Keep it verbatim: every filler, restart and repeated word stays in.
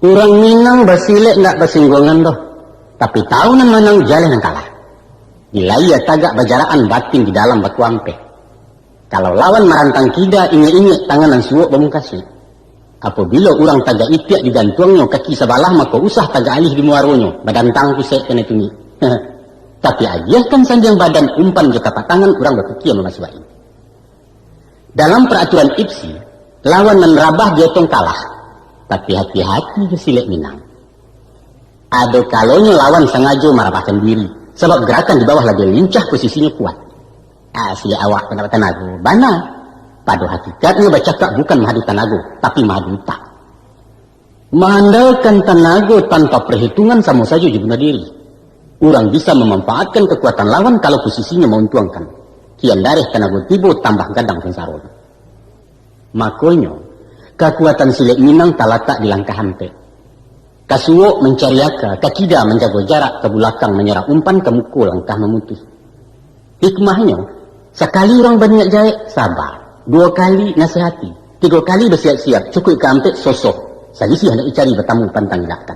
Urang Minang basilek ndak basingguangan doh, tapi tahu nan manang jaleh nan kalah. Di layia tagak bajarakan, batin di dalam bakuampeh. Kalau lawan marantang kida, ingek-ingek tangan nan suok bamungkasuik. Apabilo urang tagak itiak digantuangnyo kaki sabalah, mako usah tagak alih di muaronyo, badantang pusek kanai tungik. Tapi agiahkan sandiang badan, umpan jo tapak tangan, urang bapikia mamasuaki. Dalam paraturan ipsi, lawan nan rabah diotong kalah. Tapi hati-hati jo silek Minang. Ado kalonyo lawan sangajo marabahkan diri, sabab garakan di bawah labiah lincah, posisinyo kuat. Ah, silek awak ko ndak batanago, bana. Pado hakikatnyo bacakak bukan mahadu tanago, tapi mahadu utak. Maandalkan tanago tanpa parhitungan samo sajo jo bunuah diri. Urang bisa mamanfaatkan kakuatan lawan kalau posisinyo mauntuangkan. Kian dareh tanago tibo, tambah gadang sansaronyo. Makonyo, kakuatan silek Minang talatak di langkah ampek. Ka suok mancari aka, ka kida manjago jarak, ka bulakang manyarah umpan, ka muko langkah mamutuih. Hikmahnyo, sakali urang baniat jahek, saba. Duo kali nasihati. Tigo kali basiap-siap, cukuik ka ampek, sosoh. Salisiah ndak dicari, batamu pantang ilakkan.